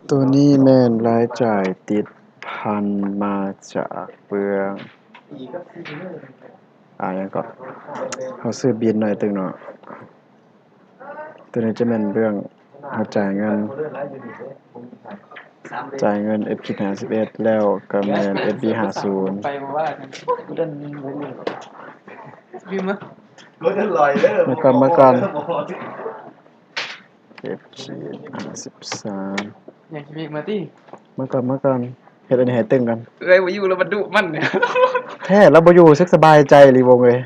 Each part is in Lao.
ໂຕນີ້ແມ່ນລາຍຈ່າຍຕິດພັນມາຈາກເບື້ອງ ອ່າ ຫຍັງເກາະ ເຮົາຊື້ບິນໜ້ອຍຕຶງເນາະ. ໂຕນີ້ຈະແມ່ນເບື້ອງເຮົາຈ່າຍເງິນ ຈ່າຍເງິນເອັຟຄິດຫ້າສິບເອັດ ແລ້ວກໍແມ່ນເອັຟບີຫ້າສິບ ມາກ່ອນ ມາກ່ອນ. ເອັຟຄິດຫ້າສິບສາມ ຫຍັງຊິມີມາຕິ ມາກ່ອນ ມາກ່ອນ. ເຮັດອັນນີ້ໃຫ້ຕຶງກ່ອນ. ເອື້ອຍບໍ່ຢູ່ແລ້ວມັນດຸມັນ ແທ້ລາວບໍ່ຢູ່ ຮູ້ສຶກສະບາຍໃຈອີ່ຫຼີວົງເອີຍ.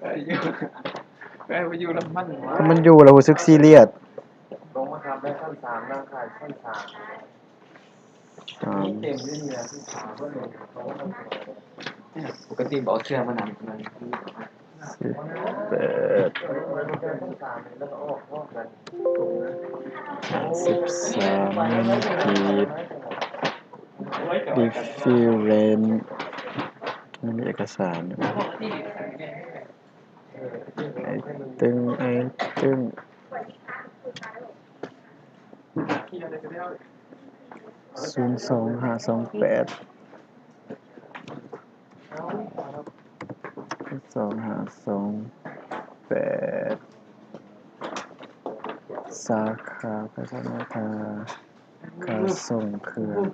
ເອື້ອຍບໍ່ຢູ່ແລ້ວມັນ ຄັນມັນຢູ່ແລ້ວຮູ້ສຶກຊີຣຽສ. ລົງມາຮັບໄດ້ຊັ້ນສາມ ນັ່ງຂາຍຊັ້ນສາມ ສາມ ເຕັມຢູ່ນີ້ນະ ປົກກະຕິບໍ່ເອົາເສື້ອມານຳ ສິບແປດ ຫ້າສິບສາມເງິນກີບ reference ມັນມີເອກະສານຢູ່ ໄອຕຶງ ໄອຕຶງ ສູນສອງຫ້າສອງແປດ ສອງຫ້າສອງແປດ ສາຂາພັດທະນາການສົ່ງເຄື່ອງ.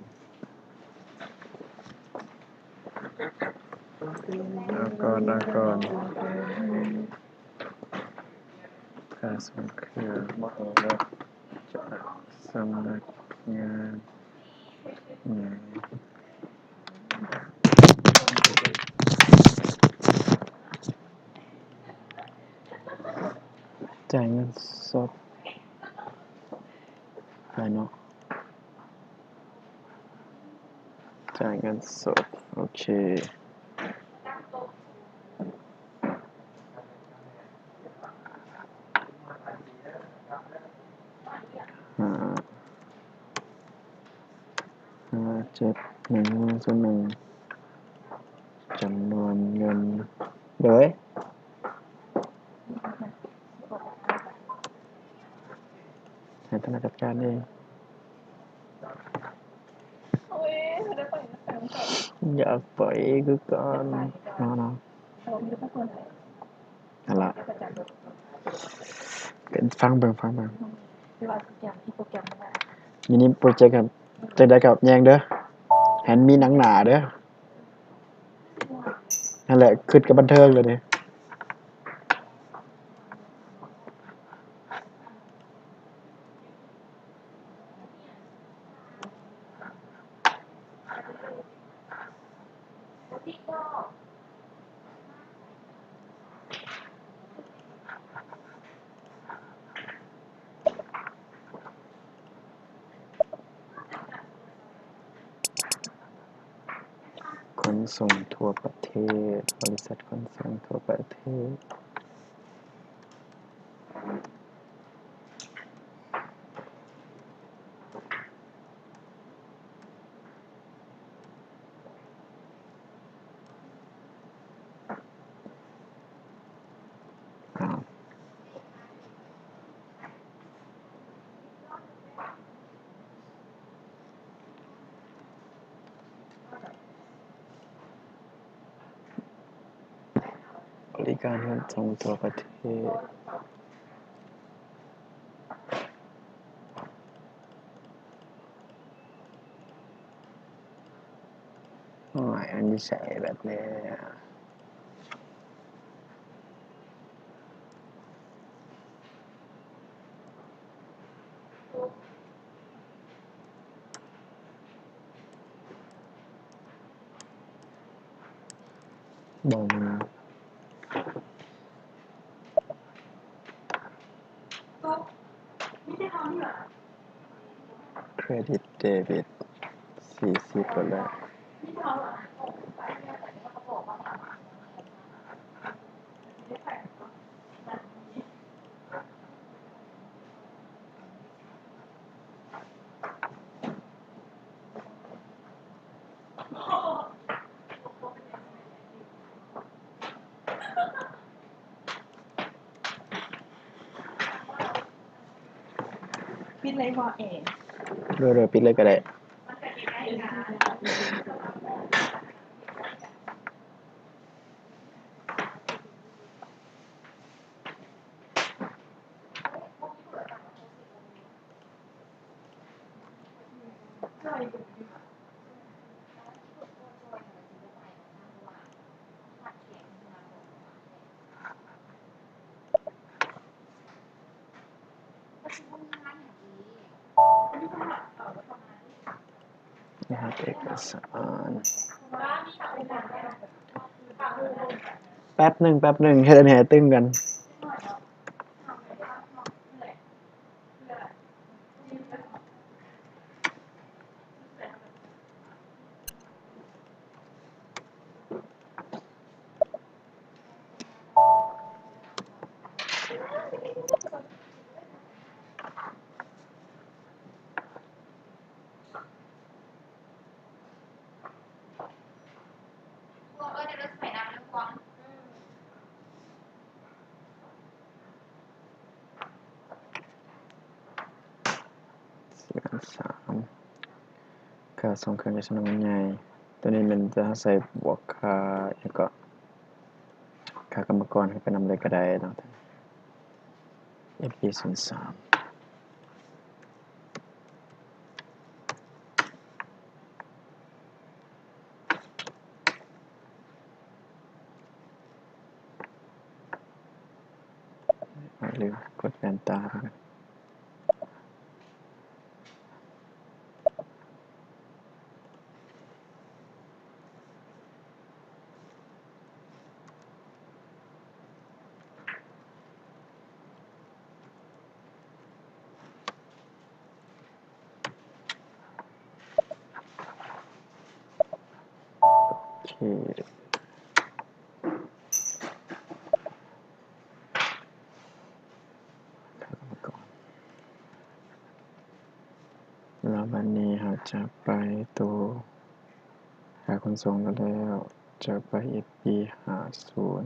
ອາກອນ ອາກອນ ຄ່າສົ່ງເຄື່ອງຈາກສຳນັກງານໃຫຍ່ ຈ່າຍເງິນສົດ ໄປເນາະ. ຈ່າຍເງິນສົດ ໂອເຄ ຫ້າ ຫ້າເຈັດໜຶ່ງສູນໜຶ່ງ ຈຳນວນເງິນ ໂດຍ ໃຫ້ທະນາຄານຈັດການເອງ. ຢາກໄປຄືກັນ ເນາະ ເນາະ ຫັ້ນລະ ເປັນ ຟັງເບິ່ງ ຟັງເບິ່ງ ມິນິໂປຣເຈັກ ຄັນຈັ່ງໃດກໍແຍງເດີ ໃຫ້ມັນມີໜັງໜ້າເດີ. ຫັ້ນແຫຼະ ຄຶດກັບບັນເທີງເລີຍເດ. ຂົນສົ່ງທົ່ວປະເທດ, ບໍລິສັດຂົນສົ່ງທົ່ວປະເທດ. ບໍລິການຂົນສົ່ງທົ່ວປະເທດ. ໂອ້ຍ ມັນຢູ່ໃສບັດນີ້? ບໍ່ມາ. ເຄຣດິດເດບິດສີ່ສິບ ແລ້ວ. ປິດເລີຍບໍ່ແອ? ໂດຍ ໂດຍ ປິດເລີຍກໍໄດ້. ເອກະສານ ແປັບໜຶ່ງ ແປັບໜຶ່ງ ເຮັດອັນນີ້ໃຫ້ຕຶງກັນ. ສ່ວນສາມ ຄ່າສົ່ງເຄື່ອງຈາກສຳນັກງານໃຫຍ່ ໂຕນີ້ແມ່ນຈະໃສ່ບວກຄ່າຫຍັງເກາະ ຄ່າກຳມະກອນໃຫ້ໄປນຳເລີຍກໍໄດ້ເນາະ ເອັມພີສູນສາມ. ລືມກົດແວ່ນຕາ. ໂອເຄ ແລ້ວບັດນີ້ເຮົາຈະໄປໂຕຄ່າຂົນສົ່ງແລ້ວ ຈະໄປເອັຟພີຫ້າສູນ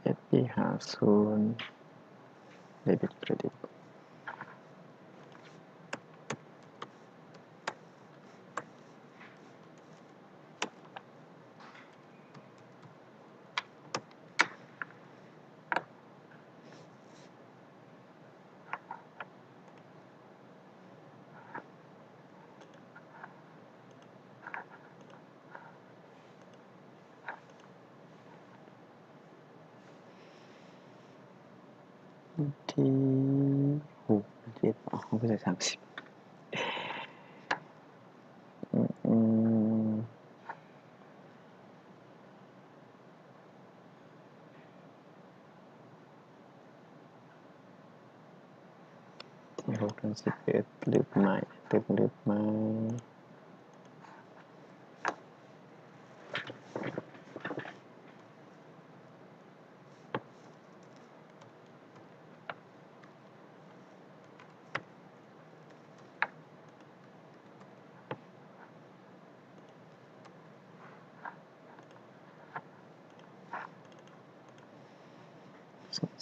ເອັຟພີຫ້າສູນ ເດບິດເຄຣດິດ. ວັນທີຫົກ ວັນທີເອັດ ເອົາ ເຮົາໄປໃສ່ສາມສິບ ອືມ ທີຫົກ ເດືອນສິບເອັດ ລຶບໃໝ່ ຕຶບລຶບໃໝ່.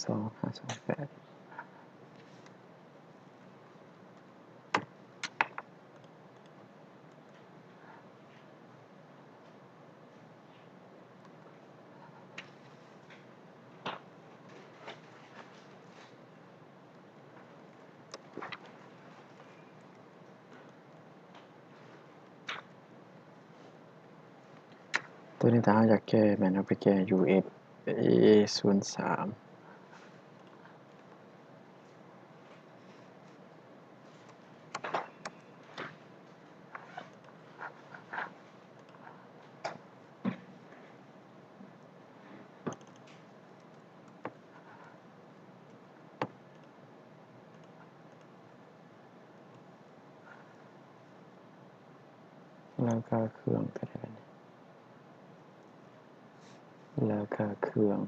ສອງຫ້າສອງແປດ. ໂຕນີ້ຖ້າເຮົາຢາກແກ້ແມ່ນເຮົາໄປແກ້ຢູ່ ເອເອສູນສາມ. ລາຄາເຄື່ອງເທົ່າໃດບັດນີ້? ລາຄາເຄື່ອງ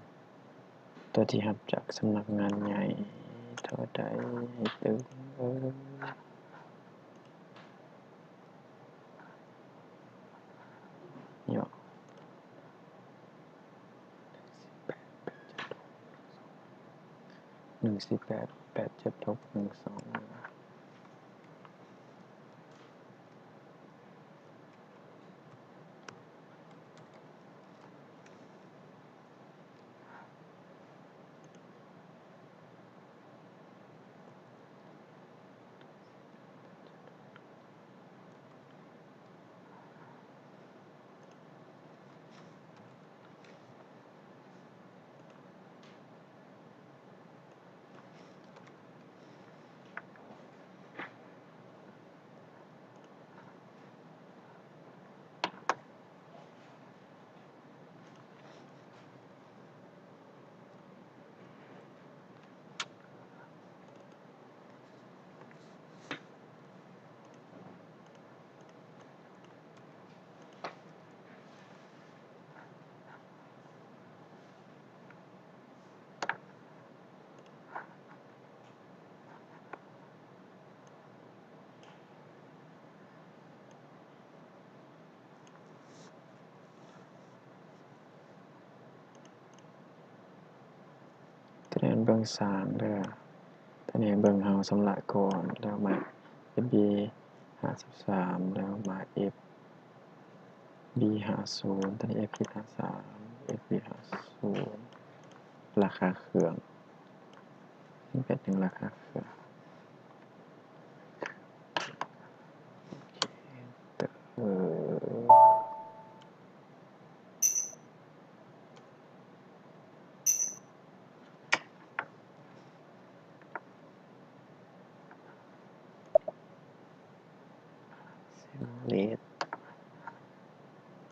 ຕົວທີ່ຮັບຈາກສຳນັກງານໃຫຍ່ເທົ່າໃດ? ເຕີມເອີຍ. ຫຍັງ? ໜຶ່ງ ສີ່ແປດ ແປດເຈັດຫົກໜຶ່ງສອງ. ຕົວນີ້ເບິ່ງສາມເດີ ຕົວນີ້ເບິ່ງເຮົາຊຳລະກ່ອນ ແລ້ວມາ ເອັຟບີ ຫ້າສິບສາມ ແລ້ວມາ ເອັຟບີ ຫ້າສິບ ຕົວນີ້ ເອັຟບີ ຫ້າສິບສາມ ເອັຟບີ ຫ້າສິບ ລາຄາເຄື່ອງ ໜຶ່ງແປດໜຶ່ງ ລາຄາເຄື່ອງ. ໂອເຄ ເຕີ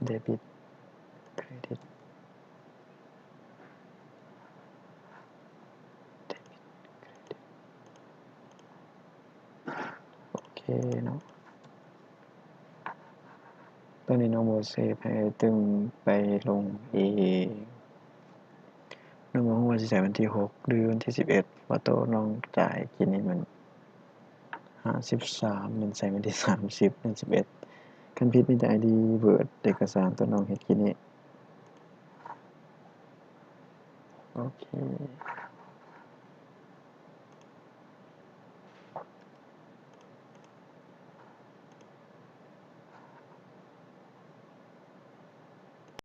ເດບິດ ເຄຣດິດ ໂອເຄເນາະ ຕອນນີ້ນ້ອງໂມເຊບໃຫ້ອ້າຍຕຶ້ງໄປລົງເອງ. ນ້ອງບໍ່ຮູ້ວ່າຊິໃຊ້ວັນທີຫົກ ຫຼື ວັນທີສິບເອັດ ເພາະໂຕນ້ອງຈ່າຍກີ້ນີ້ມັນຫ້າສິບສາມ ມັນໃຊ້ວັນທີສາມສິບ ເດືອນສິບເອັດ. ຄັນຜິດມີແຕ່ໄອດີ ເວີດ ເອກະສານໂຕນ້ອງເຮັດກີ້ນີ້. ໂອເຄ